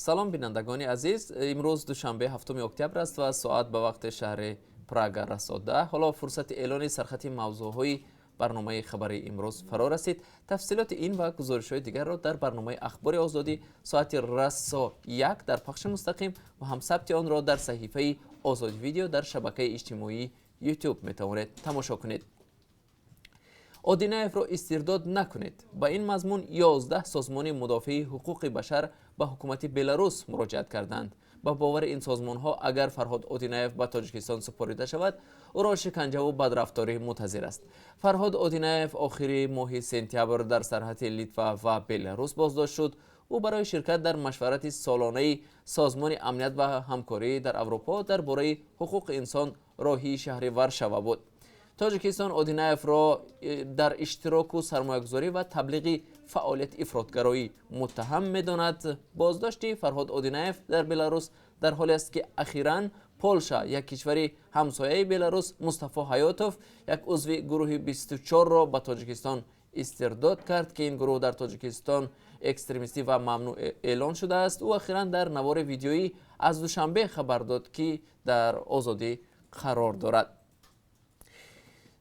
Салом, бинандагони азиз. Имрӯз душанбе, 7 октябр аст ва соат ба вақти шаҳри Прага расо 10. Ҳоло фурсати эълони сархати мавзӯъҳои барномаи хабарии имрӯз фаро расид. Тафсилоти ин ва гузоришҳои дигарро дар барномаи Ахбори Озодӣ соати расо 1 дар пахши мустақим ва ҳам сабти онро дар саҳифаи Озодӣ Видео дар шабакаи иҷтимоии Ютуб метавонед тамошо кунед. Одинаевро истирдод накунед. Ба ин мазмун 11 созмони мудофиаи ҳуқуқи башар ба ҳукумати Беларус муроҷиат карданд. Ба бовари ин созмонҳо, агар Фарҳод Одинаев ба Тоҷикистон супорида шавад, ӯро шиканҷаву бадрафторӣ мунтазир аст. Фарҳод Одинаев охири моҳи сентябр дар сарҳади Литва ва Беларус боздошт шуд. Ӯ барои ширкат дар машварати солонаи Созмони амният ва ҳамкорӣ дар Аврупо дар бораи ҳуқуқи инсон роҳии шаҳри Варшава буд. Тоҷикистон Одинаевро дар иштироку сармоягузорӣ ва таблиғи фаъолияти ифротгароӣ муттаҳам медонад. Боздошти Фарҳод Одинаев дар Беларус дар ҳоле аст, ки ахиран Полша, як кишвари ҳамсояи Беларус, Мустафо Ҳаётов, як узви гурӯҳи 24-ро ба Тоҷикистон истирдод кард, ки ин гурӯҳ дар Тоҷикистон экстремистӣ ва мамнӯъ эълон шудааст. Ӯ ахиран дар навори видеоӣ аз Душанбе хабар дод, ки дар озодӣ қарор дорад.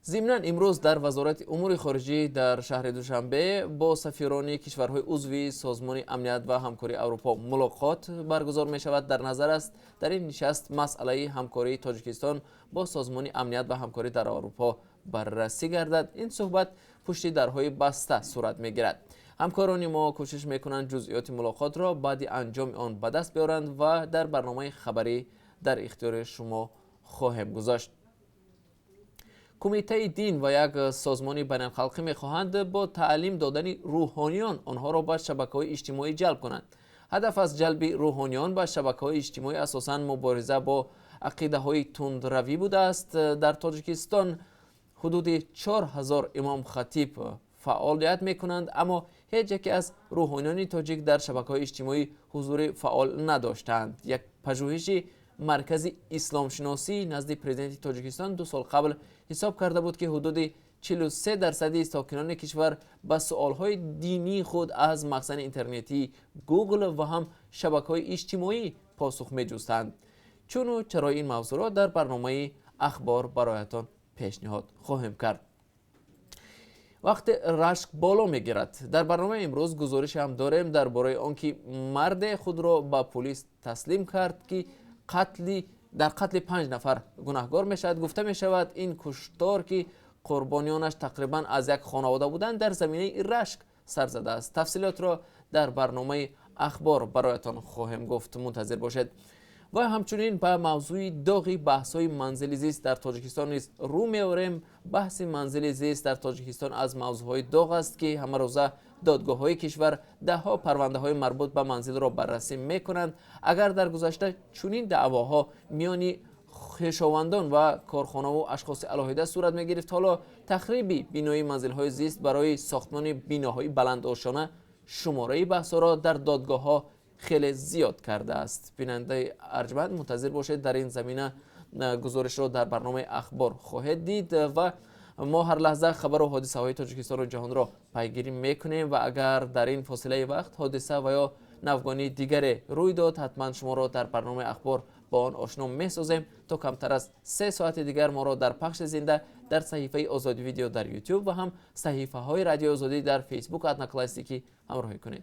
Зимнан, имрӯз дар Вазорати умури хориҷӣ дар шаҳри Душанбе бо сафирони кишварҳои узви Созмони амният ва ҳамкории Аврупо мулоқот баргузор мешавад. Дар назар аст, дар ин нишаст масъалаи ҳамкории Тоҷикистон бо Созмони амният ва ҳамкорӣ дар Аврупо баррасӣ гардад. Ин суҳбат пушти дарҳои баста сурат мегирад. Ҳамкорони мо кӯшиш мекунанд, ҷузъиёти мулоқотро баъди анҷоми он ба даст биёранд ва дар барномаи хабарӣ дар ихтиёри шумо хоҳем гузошт. Кумитаи дин ва як созмони байналхалқӣ мехоҳанд бо таълим додани рӯҳониён онҳоро ба шабакаҳои иҷтимоӣ ҷалб кунанд. Ҳадаф аз ҷалби рӯҳониён ба шабакаҳои иҷтимоӣ асосан мубориза бо ақидаҳои тундравӣ будааст. Дар Тоҷикистон ҳудуди 4000 имомхатиб фаъолият мекунанд, аммо ҳеҷ яке аз рӯҳониёни тоҷик дар шабакаҳои иҷтимоӣ ҳузури фаъол надоштанд. Як пажӯҳиши Маркази исломшиносӣ назди Президенти Тоҷикистон 2 сол қабл ҳисоб карда буд, ки ҳудуди 43 дарсади сокинони кишвар ба суолҳои динии худ аз махзани интернетии Гугл ва ҳам шабакаҳои иҷтимоӣ посух меҷустанд. Чуну чарои ин мавзӯъро дар барномаи ахбор бароятон пешниҳод хоҳем кард. Вақте рашк боло мегирад. Дар барномаи имрӯз гузорише ҳам дорем дар бораи он ки марде худро ба пулис таслим кард, ки қатли дар қатли панҷ нафар гунаҳгор мешавад. Гуфта мешавад, ин куштор, ки қурбониёнаш тақрибан аз як хонавода буданд, дар заминаи рашк сар задааст. Тафсилотро дар барномаи ахбор бароятон хоҳем гуфт, мунтазир бошед. Ва ҳамчунин ба мавзӯи доғи баҳсҳои манзили зист дар Тоҷикистон низ рӯ меорем. Баҳси манзили зист дар Тоҷикистон аз мавзӯъҳои доғ аст, ки ҳамарӯза додгоҳҳои кишвар даҳҳо парвандаҳои марбут ба манзилро баррасӣ мекунанд. Агар дар гузашта чунин даъвоҳо миёни хешовандон ва корхонаву ашхоси алоҳида сурат мегирифт, ҳоло тахриби бинои манзилҳои зист барои сохтмони биноҳои баландошона шумораи баҳсҳоро дар додгоҳҳо хеле зиёд кардааст. Бинандаи арҷманд, мунтазир бошед, дар ин замина гузоришро дар барномаи ахбор хоҳед дид. Ва мо ҳар лаҳза хабару ҳодисаҳои Тоҷикистону ҷаҳонро пайгирӣ мекунем ва агар дар ин фосилаи вақт ҳодиса ва ё навгонии дигаре рӯй дод, ҳатман шуморо дар барномаи ахбор бо он ошно месозем. То камтар аз 3 соати дигар моро дар пахши зинда дар саҳифаи Озодӣ Видео дар Ютуб ва ҳам саҳифаҳои Радиои Озодӣ дар Фейсбук, Одноклассники ҳамроҳӣ кунед.